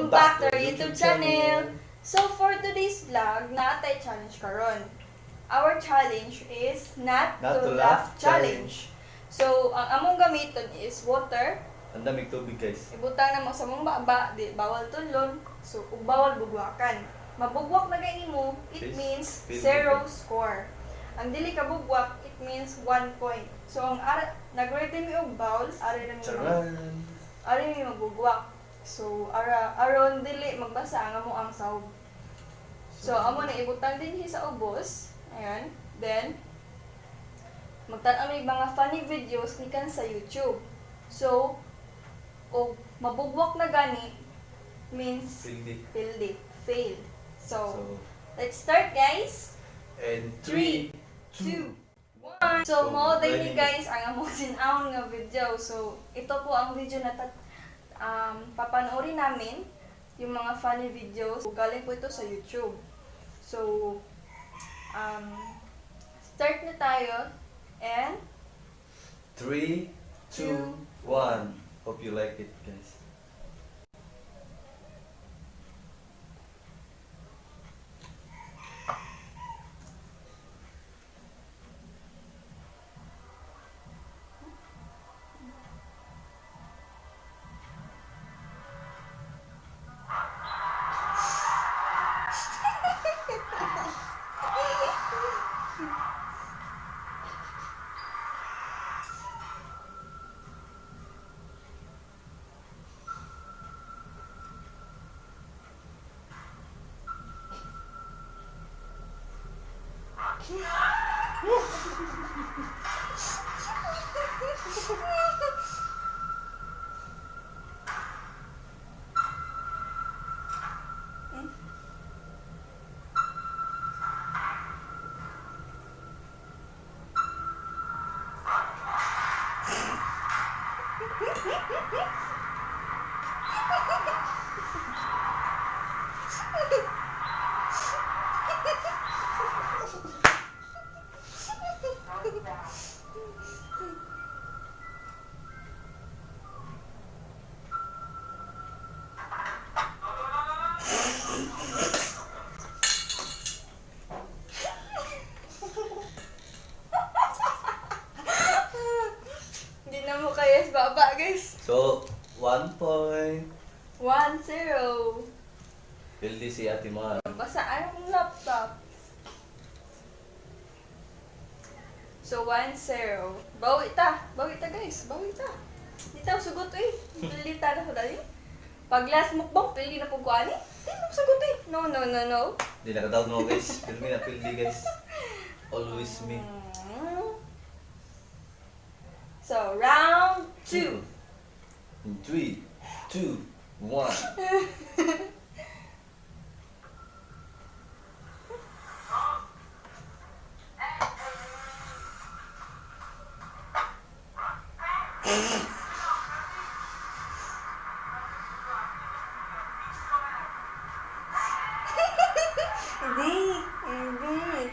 Welcome back to our YouTube channel. So for today's vlog, naa tay challenge karon. Our challenge is not, Not to laugh challenge. So ang among gamiton is water. Ang daming tubig, guys. Ibutang namo sa among baba, di bawal tunlon. So ug bawal bugwakan. Mabugwak na gani mo, it Please, means feel zero good. Score. Ang dili ka bugwak, it means 1 point. So ang ara nag-ready mi og bowl, ari ra mi Charan! Ari mi mabugwak. So ara aron dili magbasa ang amo ang sawb. So amo na ibutang dinhi sa ubos. Ayan. Then magtan-aw mi mga funny videos gikan sa YouTube. So og mabugwak na gani means Pildi. Pildi, fail. So, So, let's start, guys. And 3, 3, 2, 1. So, So, mo day ni ready. Guys ang among sin-awon nga video. So, ito po ang video na papanoorin namin, yung mga funny videos. Galing po ito sa YouTube. So, start na tayo and 3, 2, 1. Hope you like it, guys. Hindi na mo kaya sa baba, guys. So, 1 point. 1-0. Pildi si Ate Mar. Basa ang laptop. So, 1-0. Bawi ta. Bawi ta, guys. Bawi ta. Di ta sugot eh. Pili ta na ko dali. Pag last mukbang, pili na po ko ani. Di na sugot eh. No, no, no, no. Di nakatawag mo, guys. Pilmi na pildi, guys. Always me. So, round 2. In 3, 2, 1. Hindi. Hindi.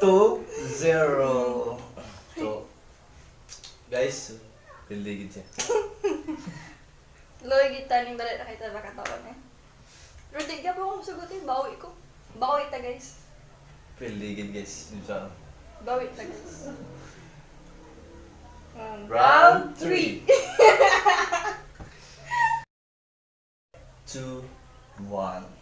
2-0. So, guys, pildi gid siya. Loy, kita ning dali na kita makatawan eh. Pero di gyapon ko musugot eh. Bawi ko. Bawi ta, guys. Piligid, guys. Yung sa Bawi ta, guys. Round Round 3. 2, 1.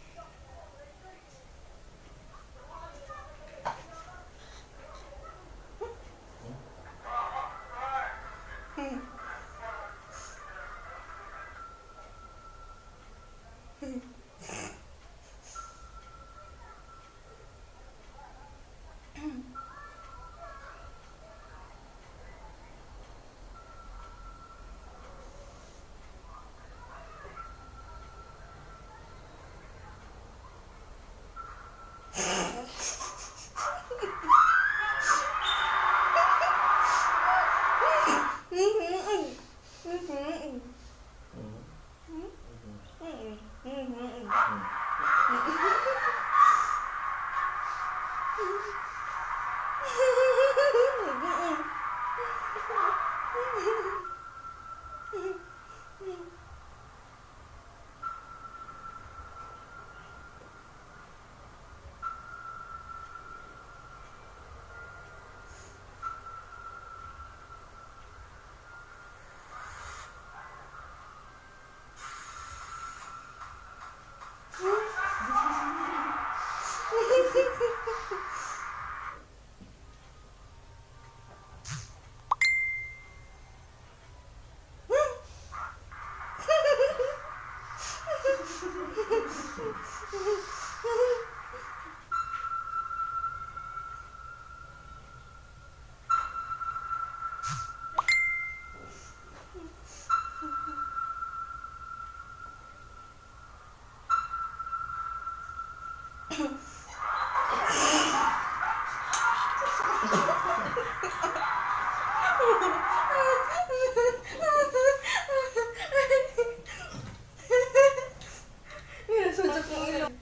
Sudok ng ilong.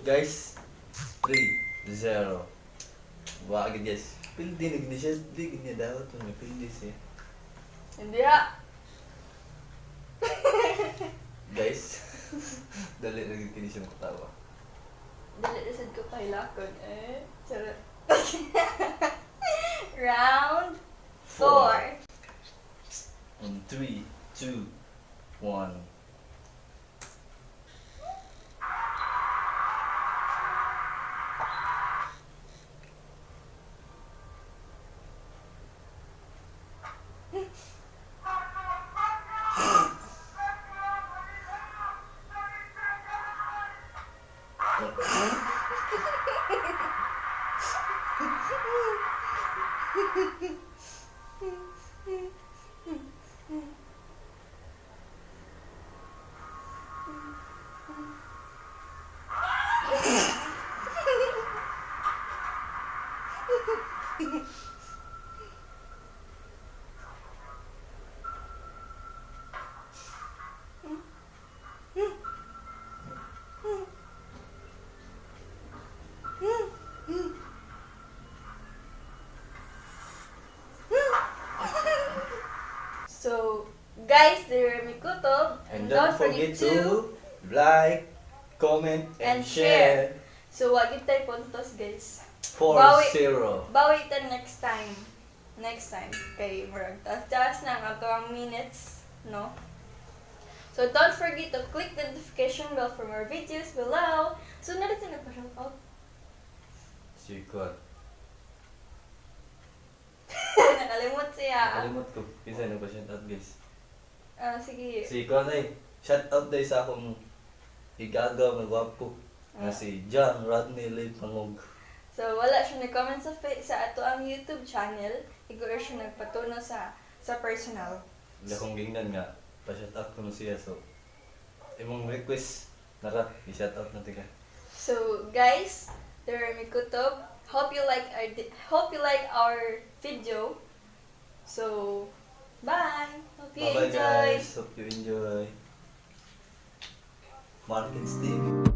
Guys, 3, 0. Wagid, guys. Pildi na siya. Di niya dapat ito. Pildi siya. Hindi ha. Guys, dali na gid kini siya makatawa. Dali na sad ko pahilakon eh. Charot. Round 4. In 3, 2, 1. So, guys, there mi kutob. And don't forget to like, comment, and And share. share. So, wag tayo puntos, guys. 4 Bawi. 0. Bawi ta next time. Next time. Kay murag taas na ang ato ang minutes, no? So, don't forget to click the notification bell for more videos below. So, narito na pa out. Si Kwan. Nakalimot siya. Nakalimot ko. Kinsa na ba shout out, guys? Ah, sige. Si Kwan ay, shout out day sa akong igaga nga gwapo. Nga si John Rodney Lee Pangog. So, wala siya nag-comment sa ato ang YouTube channel. Iguro siya nagpatuno sa personal. Hindi akong gingnan nga, pa-shout out ko no siya. So, imong request, nara, i-shout out na tika. So, guys, there are Mikutob. Hope you like our video. So, bye. Hope you Bye-bye enjoy. guys, hope you enjoy. Markets TV.